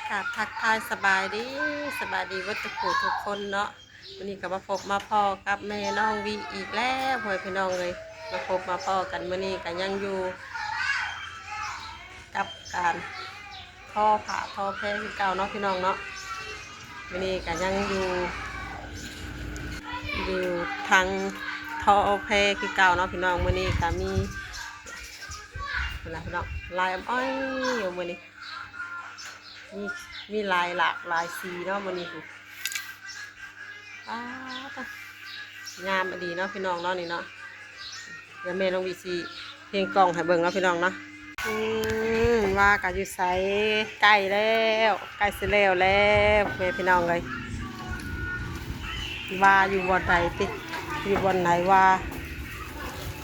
ກາບທັກທາຍສະບາຍດີ ສະບາຍດີເບິດທຸກຜູ້ທຸກຄົນເນາະ. ມື້ນີ້ກໍມາພົບມາພໍ້ກັບແມ່ນ້ອງວິອີກແລ້ວ ພໍ່ແມ່ພີ່ນ້ອງເອີຍ. ມາພົບມາພໍ້ກັນມື້ນີ້ກໍຍັງຢູ່ກັບການ ທໍຜ້າທໍແພຄືເກົ່າເນາະ ພີ່ນ້ອງເນາະ. ມື້ນີ້ກໍຍັງຢູ່ ຢູ່ທາງທໍແພຄືເກົ່າເນາະ ພີ່ນ້ອງ. ມື້ນີ້ກໍມີ ເຫັນລະ ພີ່ນ້ອງ ລາຍອ້ອຍຢູ່ມື້ນີ້ ມີ ມີລາຍຫຼາກຫຼາຍສີເນາະມື້ນີ້. ປ້າດ ງາມອີ່ຫຼີເນາະ ພີ່ນ້ອງເນາະ ນີ້ເນາະ. ດຽວແມ່ນ້ອງວິຊິພຽງກ້ອງໃຫ້ເບິ່ງເນາະ ພີ່ນ້ອງເນາະ. ອືມ ວ່າກະຢູ່ໃສ? ໃກ້ແລ້ວ ໃກ້ຊິແລ້ວແລ້ວ ແມ່ພີ່ນ້ອງເອີຍ. ວ່າຢູ່ບ່ອນໃດຕິ ຢູ່ບ່ອນໃດວ່າ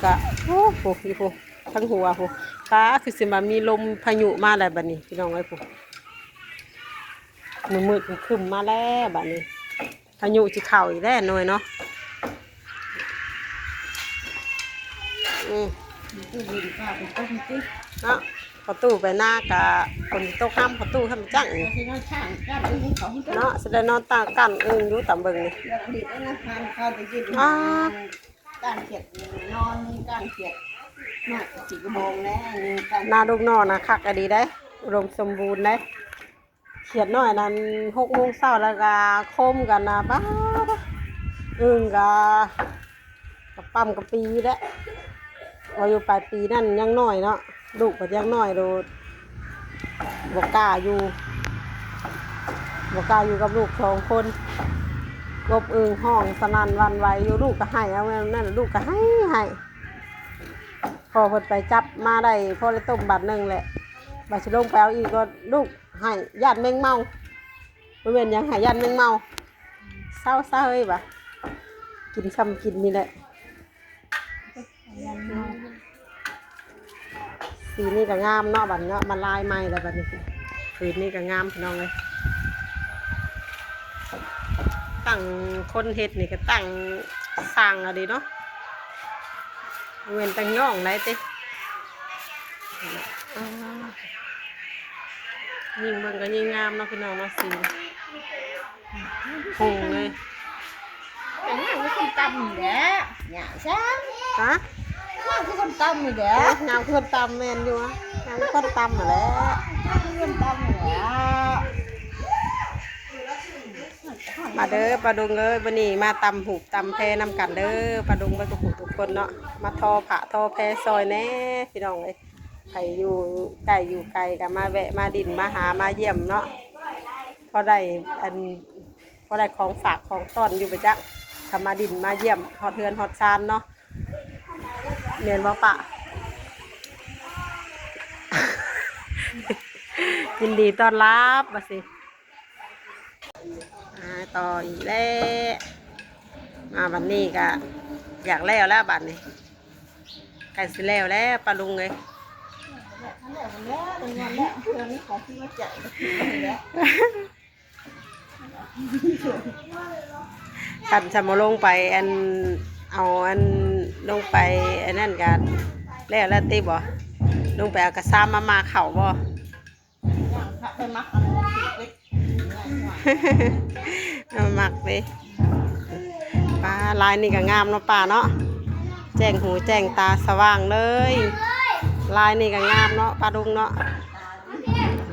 ກະ ໂອ້ໂຫ ຢູ່ພຸ້ນ ທາງຫົວພຸ້ນ. ປ້າ ຄືຊິມາມີລົມພາຍຸມາແລ້ວບັດນີ້ ພີ່ນ້ອງເອີຍ ພຸ້ນ. ມືດໆ ຄຶ້ມໆ ມາແລ້ວບັດນີ້ ພາຍຸຊິເຂົ້າອີກແລ້ວໜ່ອຍເນາະ. ອືມ ເນາະ ພໍ່ຕູ້ໄປນາກະຝົນຕົກຫ້ຳ ພໍ່ຕູ້ຫ້ຳຈັງ ເນາະ ຊິໄດ້ນອນຕາກກັ້ນອຶ່ງຢູ່ຕາມເບິ່ງນີ້ ອ້າ ກ້ານຂຽດນອນ ກ້ານຂຽດ ນາ ສີ່ໂມງແລ້ວ ນາລູກນ້ອງນະ ຄັກອີ່ຫຼີເດ້ ອຸດົມສົມບູນເດ້. ຂຽດນ້ອຍນັ້ນ ຫົກໂມງເຊົ້າແລ້ວກະໂຄມກັນນະ ປ້າດ ອຶ່ງກະ ກະປ້ຳກະປີແຫຼະ. ວ່າຢູ່ປາຍປີນັ້ນຍັງນ້ອຍເນາະ ລູກກໍຍັງນ້ອຍໂລດ ບໍ່ກ້າຢູ່ ບໍ່ກ້າຢູ່ກັບລູກສອງຄົນ. ກົບອຶ່ງຮ້ອງສະໜັ່ນຫວັ່ນໄຫວຢູ່ ລູກກໍໄຫ້ ເອົາແນວນັ້ນ ລູກກໍໄຫ້ ໄຫ້. ພໍເພິ່ນໄປຈັບມາໄດ້ ພໍໄດ້ຕົ້ມບາດໜຶ່ງແຫຼະ ບາດຊິລົງໄປເອົາອີກກໍລູກ ໄຫ້ ຢ້ານແມງເມົາ ບໍ່ແມ່ນຫຍັງ ໄຫ້ ຢ້ານແມງເມົາ. ເຊົາຊະເຮີ້ຍ ວ່າກິນຊ່ຳກິນນີ້ແຫຼະ. ສີນີ້ກໍງາມເນາະ ບັດເນາະ ມາລາຍໃໝ່ແລ້ວບັດນີ້. ຜືນນີ້ກໍງາມ ພີ່ນ້ອງເອີຍ. ຕັ້ງຄົນເຮັດນີ້ກໍຕັ້ງຊ່າງເອົາເດເນາະ ບໍ່ແມ່ນຕັ້ງຍ້ອງໄດ້ຕິ. ອ່າ ຍິ່ງເບິ່ງກໍຍິ່ງງາມເນາະ ພີ່ນ້ອງເນາະ ສີ ຮຸ່ງເລີຍ. ກໍງາມຄືຄົນຕຳນີ້ແຫຼະ ຫຍາຊ້າງ ຮະ ງາມຄືຄົນຕຳນີ້ແຫຼະ. ເອີ ງາມຄືຄົນຕຳ ແມ່ນຢູ່ ງາມຄືຄົນຕຳຫັ້ນແຫຼະ ງາມຄືຄົນຕຳນີ້ແຫຼະ. ມາເດີປ້າດຸງເອີຍ ມື້ນີ້ມາຕຳຫູບຕຳແພນຳກັນເດີປ້າດຸງ ເບິດທຸກຜູ້ທຸກຄົນເນາະ. ມາທໍຜ້າທໍແພຊ່ອຍແດ່ພີ່ນ້ອງເອີຍ. ໃຜຢູ່ໃກ້ຢູ່ໄກກໍມາແວະມາດິນມາຫາມາຢ້ຽມເນາະ ພໍໄດ້ອັນ ພໍໄດ້ຂອງຝາກຂອງຕ້ອນຢູ່ປະຈັກ ກໍມາດິນມາຢ້ຽມຮອດເຮືອນຮອດຊານເນາະ ແມ່ນບໍ່ປະ? ຍິນດີຕ້ອນຮັບວ່າຊິ. ອ່າ ຕໍ່ອີກແລ້ວ ມາບັດນີ້ກະຢາກແລ້ວແລ້ວບັດນີ້ ໃກ້ຊິແລ້ວແລ້ວປ້າລຸງເອີຍ. ຄັນຊຳເອົາລົງໄປອັນ ເອົາອັນລົງໄປອັນນັ້ນກະແລ້ວແລ້ວຕິບໍ່? ລົງໄປເອົາກະຊາມມາໝ່າເຂົ້າບໍ່? ມັກເດ້ ປ້າ ລາຍນີ້ກໍງາມເນາະປ້າເນາະ ແຈ້ງຫູແຈ້ງຕາສະຫວ່າງເລີຍ. ລາຍນີ້ກໍງາມເນາະປ້າລຸງເນາະ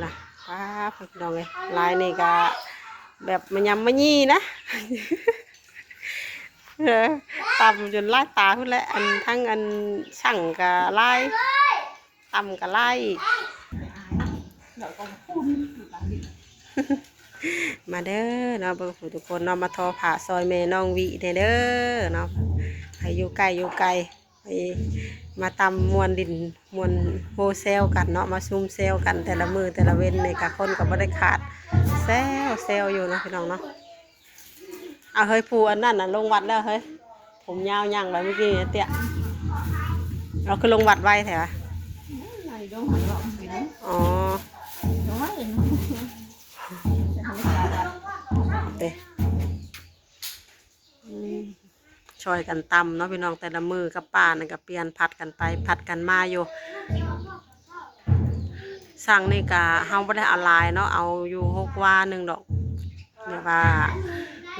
ນະ ປ້າ ພີ່ນ້ອງເອີຍ ລາຍນີ້ກໍແບບມະຍຳມະຢີ່ນະ ເອີ ຕຳຈົນລາຍຕາພຸ້ນແຫຼະ ອັນ ທັງອັນຊ່າງກໍລາຍ ຕຳກະໄລ່ ມາເດີເນາະ ເບິ່ງຜູ້ທຸກຄົນເນາະ ມາທໍຜ້າຊ່ອຍແມ່ນ້ອງວິແດ່ເດີເນາະ ໃຜຢູ່ໃກ້ຢູ່ໄກ ໃຜມາຕຳມ່ວນດິນມ່ວນໂຮແຊວກັນເນາະ ມາຊຸມແຊວກັນ ແຕ່ລະມື້ແຕ່ລະເວັນນີ້ກະຄົນກໍບໍ່ໄດ້ຂາດ ແຊວແຊວຢູ່ເນາະ ພີ່ນ້ອງເນາະ. ເອົາເຮີ້ຍ ຜູ້ອັນນັ້ນນະລົງວັດແລ້ວເຮີ້ຍ ຜົມຍາວຍ່າງໄປມື້ກີ້ເຕ້ຍ ເອົາ ຄືລົງວັດໄວແທ້ວະ? ອໍ ເດ້ ອືມ ຊ່ອຍກັນຕຳເນາະ ພີ່ນ້ອງ ແຕ່ລະມື້ກັບປ້ານັ້ນກໍປ່ຽນຜັດກັນໄປຜັດກັນມາຢູ່. ສ ສັ່งนี่กะเฮาบ่ได้เอาหลายเนาะ เอาอยู่หกวาหนึ่งดอก แบบว่า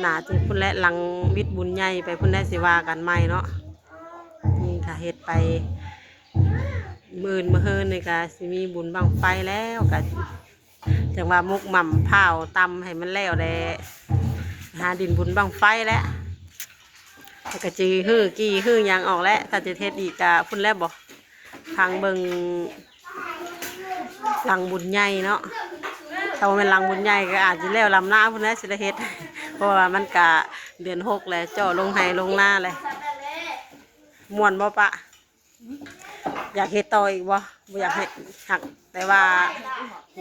หน้าที่พุ้นแหละ หลังวิดบุญใหญ่ไปพุ้นแหละสิว่ากันใหม่เนาะ นี่กะเฮ็ดไป มื้ออื่นมื้อฮื้อนี่กะสิมีบุญบั้งไฟแล้ว กะจั่งว่าหมกหม่ำพร้าวตำให้มันแล้วแหละ หาดินบุญบั้งไฟแล้ว แล้วกะสิฮื้อกี่ฮื้อหยังออกแล้ว ถ้าจะเฮ็ดอีกกะพุ้นแล้วบ่ พังเบิ่งหลังบุญใหญ่เนาะ ถ้าบ่แม่นหลังบุญใหญ่ก็อาจสิแล้วลำหน้าพุ้นแหละสิได้เฮ็ด เพราะว่ามันกะเดือนหกแล้ว เจาะลงไฮ่ลงนาแล้ว ม่วนบ่ปะ? อยากเฮ็ดต่ออีกบ่? บ่อยากเฮ็ด หัก แต่ว่า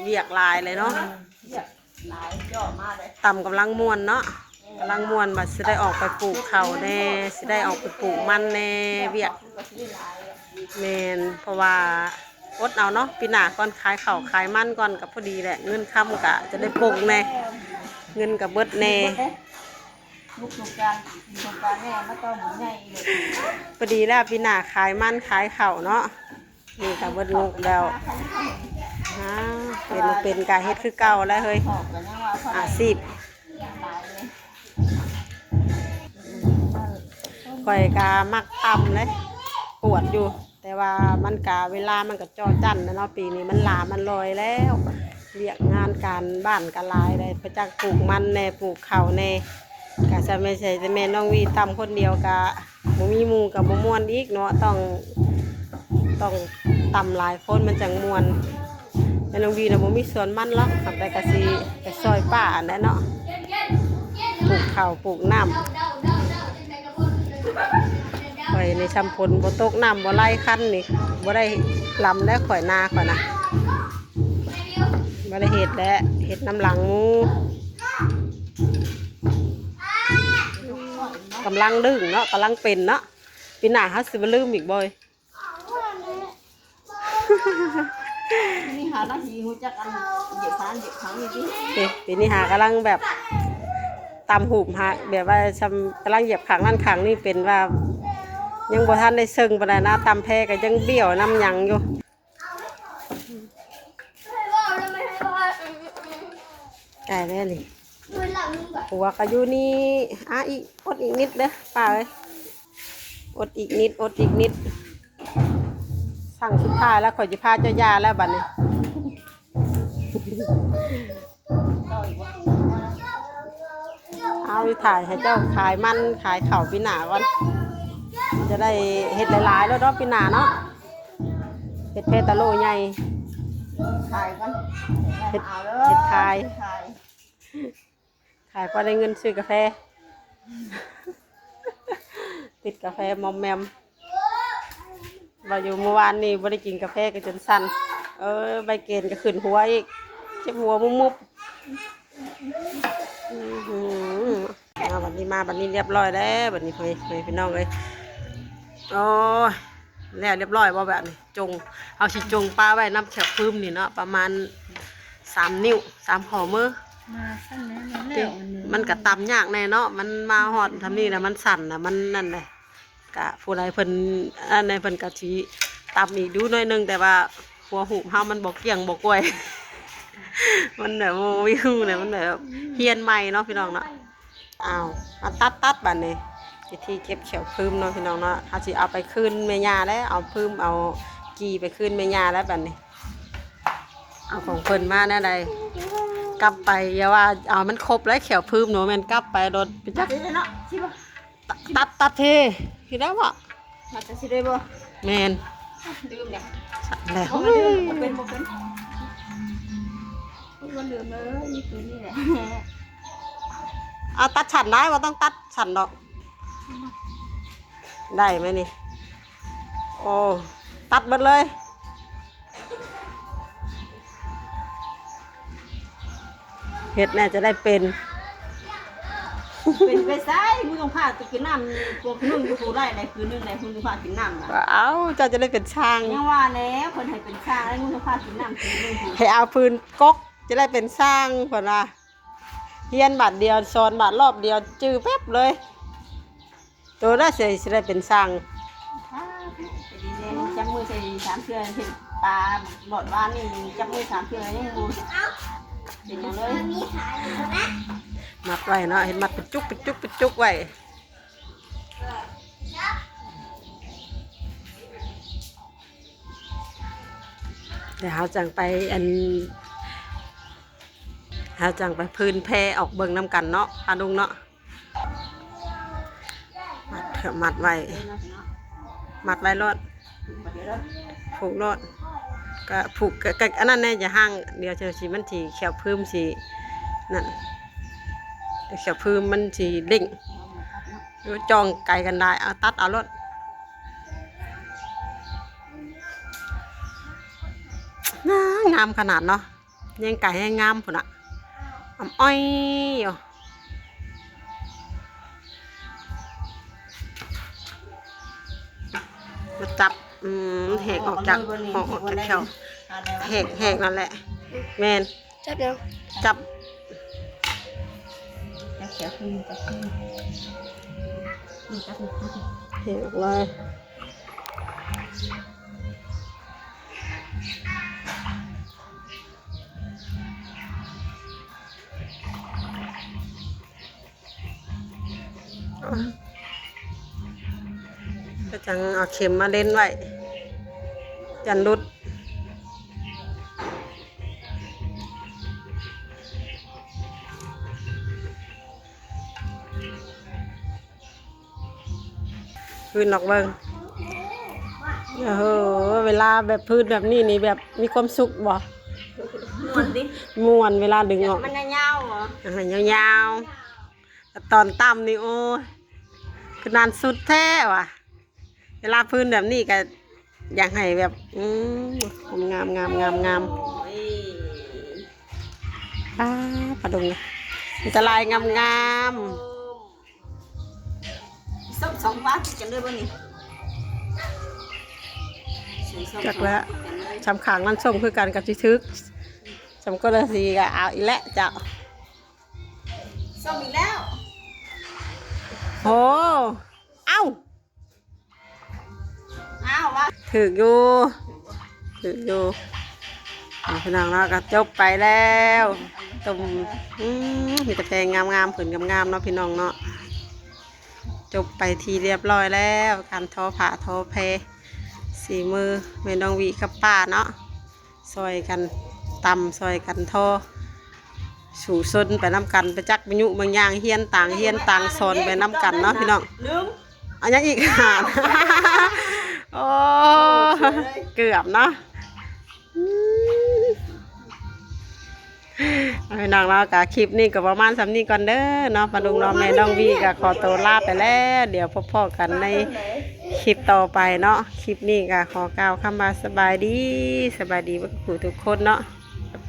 เวียกหลายเลยเนาะ ตำกำลังม่วนเนาะ กำลังม่วน บัดสิได้ออกไปปลูกข้าวแหน่ สิได้ออกไปปลูกมันแหน่ เวียก แม่น เพราะว่าอดเอาเนาะ ปีหน้าก่อนขายข้าวขายมันก่อนก็พอดีแหละ เงินคำก็จะได้ปงแหน่ เงินก็เบิดแหน่ ลูกสงกรานต์ กินสงกรานต์แหน่ มาต่อบุญใหญ่อีก พอดีแล้วปีหน้าขายมันขายข้าวเนาะ นี่ก็เบิดงบแล้ว ฮา เป็นบ่เป็นก็เฮ็ดคือเก่าแล้วเฮ้ย อาชีพ ข้อยก็มักตำเลย ปวดอยู่ แต่ว่ามันก็ เวลามันก็จ่อจั้นนะเนาะ ปีนี้มันหลามันลอยแล้ว เวียกงานการบ้านก็หลายเลย ไปจักปลูกมันแหน่ ปลูกข้าวแหน่ ก็จะไม่ใช่แต่แม่น้องวีตำคนเดียวก็ บ่มีหมู่ก็บ่ม่วนอีกเนาะ ต้อง ต้องตำหลายคนมันจั่งม่วน แม่น้องวีน่ะบ่มีสวนมันหรอก แต่ก็สิไปซอยป้าอันนั้นเนาะ ปลูกข้าวปลูกน้ำ ข้อยนี่ช่ำฝนบ่ตกน้ำบ่ไหลคันนี่ บ่ได้ลำแล้วข้อยนาข้อยนะ บ่ได้เฮ็ดแล้ว เฮ็ดนำหลังหมู่ กำลังดึงเนาะ กำลังเป็นเนาะ ปีหน้าเฮาสิบ่ลืมอีกบ่ นี่หาหน้าที่ฮู้จักอันเหยียบคานเหยียบขังนี่ติ เอ๊ะ ปีนี้หากำลังแบบตำหูบหา แบบว่าซำกำลังเหยียบขังนั่นขังนี่ เป็นว่ายังบ่ทันได้เซิงปานใดนะ ตำแพก็ยังเบี้ยวนำหยังอยู่ ได้แล้วนี่ ผัวก็อยู่นี่ อ่ะ อีก อดอีกนิดเด้อป้าเอ้ย อดอีกนิด อดอีกนิด สั่งสุดท้ายแล้ว ข้อยสิพาเจ้าย่าแล้วบัดนี้ เอาไปถ่ายให้เจ้าขายมันขายข้าวปีหน้าก่อน จะได้เฮ็ดหลายๆแล้วเนาะปีหน้าเนาะ เฮ็ดแพตะโลใหญ่ ขายก่อน เฮ็ด เอาเลย เฮ็ดขาย ขาย ขายพอได้เงินซื้อกาแฟ ติดกาแฟมอมแมม ว่าอยู่เมื่อวานนี้บ่ได้กินกาแฟก็จนสั่น เออ ใบเกณฑ์ก็ขึ้นหัวอีก เจ็บหัวมุบๆ อื้อหือ เอาบัดนี้มา บัดนี้เรียบร้อยแล้ว บัดนี้พ่อแม่พี่น้องเอ้ย โอ้ย แล้วเรียบร้อยบ่ แบบนี้ จง เฮาสิจงปะไว้นำแขวพื้มนี่เนาะ ประมาณสามนิ้ว สามข้อมือ มาซั่นแหละ มันแล้วอันนี้ มันก็ตำยากแน่เนาะ มันมาฮอดทำนี่แล้วมันสั่นน่ะ มันนั่นแหละ กะผู้ใดเพิ่น อันใดเพิ่นกะสิตำอีกดูหน่อยหนึ่ง แต่ว่าหัวหูบเฮามันบ่เกลี้ยงบ่กล้วย มันแบบบ่มีฮู้นะ มันแบบเฮียนใหม่เนาะพี่น้องเนาะ อ้าว มาตัดๆ บัดนี้ วิธีเก็บแขวพื้มเนาะพี่น้องเนาะ เฮาสิเอาไปคืนแม่ย่าแล้ว เอาพื้มเอากี่ไปคืนแม่ย่าแล้วบัดนี้ เอาของเพิ่นมาแนวใด กลับไปอย่าว่าเอามันครบแล้วแขวพื้มเนาะ แม่นกลับไปโดนไปจัก เนาะ ตัด ตัดเท คือได้บ่ มันจะสิได้บ่ แม่น ลืมแล้ว แล้ว บ่ลืม บ่เป็น บ่เป็น บ่ลืมเลย นี่คือนี่แหละ เอาตัดสั้นได้ บ่ต้องตัดสั้นดอก ได้ไหมนี่ โอ้ ตัดเบิดเลย เฮ็ดแน่จะได้เป็น เป็นไปไส มึงต้องพาไปกินน้ำ พวกมึงอยู่ผู้ใดได้คืนนึงได้ มึงต้องพากินน้ำน่ะ เอา เจ้าจะได้เป็นช่าง ยังว่าแล้ว เพิ่นให้เป็นช่าง แล้วมึงต้องพากินน้ำคืนนึง ให้เอาฟืนกก จะได้เป็นช่าง เพิ่นว่า เฮียนบาดเดียว สอนบาดรอบเดียว จื้อแป๊บเลย โตได้สิ สิได้เป็นช่าง สาธุ ดีแน่ จับมือใส่สามเทื่อ เฮ็ด ປາຫຼອດວານນີ້ຈັບມືສາມເທື່ອຍັງບໍ່ເປັນຫຍັງເລີຍ. ມັດໄວ້ເນາະ ເຮັດມັດເປັນຈຸກເປັນຈຸກເປັນຈຸກໄວ້. ດຽວເຮົາຈັ່ງໄປ ອັນ ເຮົາຈັ່ງໄປພື້ນແພອອກເບິ່ງນຳກັນເນາະ ປາລຸງເນາະ. ມັດ ມັດໄວ້ ມັດໄວ້ໂລດ ຜູກໂລດ ກະຜູກ ກະ ກະອັນນັ້ນແດ່ ຢ່າຫ່າງ ດຽວຊິ ມັນຊິ ແຂ້ວພື້ມຊິນັ້ນ ດຽວແຂ້ວພື້ມມັນຊິເດ້ງ ຈ້ອງໄກກັນໄດ້ ເອົາ ຕັດເອົາໂລດ. ງາມຂະໜາດເນາະ ແຍງໄກແຮງງາມພຸ້ນນະ ອຳອ້ອຍຢູ່. ມາຈັບ ອືມ ແຫກອອກຈາກ ຫອກອອກຈາກແຂ້ວ ແຫກ ແຫກນັ້ນແຫຼະ ແມ່ນ ຈັບແລ້ວ ຈັບ ຈັບແຂ້ວຂຶ້ນ ຈັບຂຶ້ນ ນີ້ ຈັບນີ້ ຈັບນີ້ ແຫກອອກເລີຍ. ກະຈັ່ງເອົາເຂັມມາເຫຼັ້ນໄວ້ ຢ້ານຫຼຸດ. ພື້ນອອກເບິ່ງ ໂອ້ໂຫ ເວລາແບບພື້ນແບບນີ້ນີ້ແບບມີຄວາມສຸກບໍ່? ມ່ວນຕິ ມ່ວນເວລາດຶງອອກ ມັນຍາວໆ ເອີ ຍາວໆ ຕອນຕ່ຳນີ້ ໂອ້ຍ ຄືນານສຸດແທ້ຫວາ. ເວລາພື້ນແບບນີ້ກະຢາກໃຫ້ແບບ ອືມ ງາມໆໆໆ ໂອ້ຍ ປ້າ ປາດຸງ ມີແຕ່ລາຍງາມໆ. ສົ້ມສອງບາດຕິດກັນເລີຍບໍ່ນີ້? ຈັກແລ້ວ ສຳຂ້າງນັ້ນສົ້ມຄືກັນກະຊິຖືກ ສຳກົນລະສີກະເອົາອີກແລ້ວເຈົ້າ ສົ້ມອີກແລ້ວ. ໂອ້ ເອົ້າ ອ້າວ ຖືກຢູ່ ຖືກຢູ່ ເອົາ ພີ່ນ້ອງເນາະ ກະຈົບໄປແລ້ວ ຕົ້ມ ອືມ ມີແຕ່ແພງາມໆ ຜືນງາມໆ ເນາະ ພີ່ນ້ອງເນາະ. ຈົບໄປທີ່ຮຽບຮ້ອຍແລ້ວ ການທໍຜ້າທໍແພ ສີມືແມ່ນ້ອງວິກັບປ້າເນາະ ຊ່ອຍກັນຕຳ ຊ່ອຍກັນທໍ ສູ້ຊົນໄປນຳກັນ ໄປຈັກໄປຍຸບາງຢ່າງ ຮຽນຕ່າງຮຽນຕ່າງສອນໄປນຳກັນເນາະ ພີ່ນ້ອງ. ເອົາຫຍັງອີກ? ໂອ້ ເກືອບເນາະ. ພີ່ນ້ອງເນາະ ກະຄລິບນີ້ກະປະມານສ່ຳນີ້ກ່ອນເດີເນາະ ປ້າລຸງເນາະ ແມ່ນ້ອງວີກະຂໍໂຕລາໄປແລ້ວ ດຽວພົບພໍ້ກັນໃນຄລິບຕໍ່ໄປເນາະ. ຄລິບນີ້ກະຂໍກ່າວຄຳວ່າສະບາຍດີ ສະບາຍດີເບິດທຸກຄົນເນາະ ປະ